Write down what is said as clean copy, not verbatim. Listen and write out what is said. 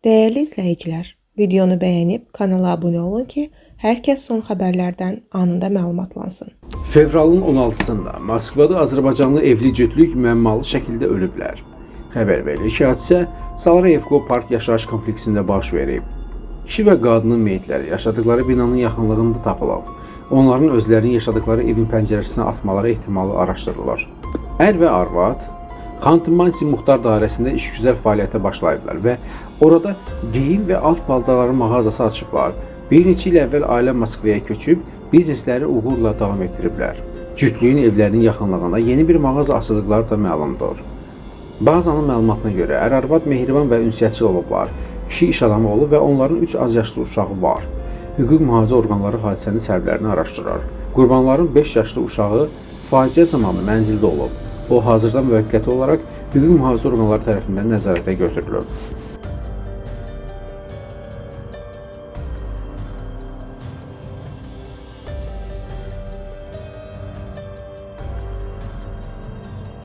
Dəyərli izləyicilər, videonu bəyənib kanala abunə olun ki, hər kəs son xəbərlərdən anında məlumatlansın. Fevralın 16-sında Moskvada Azərbaycanlı evli cütlük müəmmalı şəkildə ölüblər. Xəbər verilir ki, hadisə Salarayevko Park yaşayış kompleksində baş verib. Kişi və qadının meyitləri yaşadıkları binanın yaxınlığında tapılıb. Onların özlərinin yaşadıkları evin pəncərəsinə atmaları ehtimalı araşdırılır. Ər və arvad Xanty-Mansi Muxtar Dairəsində işgüzar fəaliyyətə başlayıblar və orada geyim və alt paltarları mağazası açıblar. Bir neçə il əvvəl ailə Moskvaya köçüb, biznesləri uğurla davam etdiriblər. Cütlüyün evlərinin yaxınlığında yeni bir mağaza açıldıqları da məlumdur. Bazanın məlumatına görə ər-arvad mehriban və ünsiyyətçil olublar. Kişi iş adamı olub və onların 3 azyaşlı uşağı var. Hüquq mühafizə orqanları hadisənin səbəblərini araşdırır. Qurbanların 5 yaşlı uşağı faciə zamanı mənzildə olub. O hazırda müvəqqəti olaraq hüquq mühafizə orqanları tərəfindən nəzarətə götürülüb.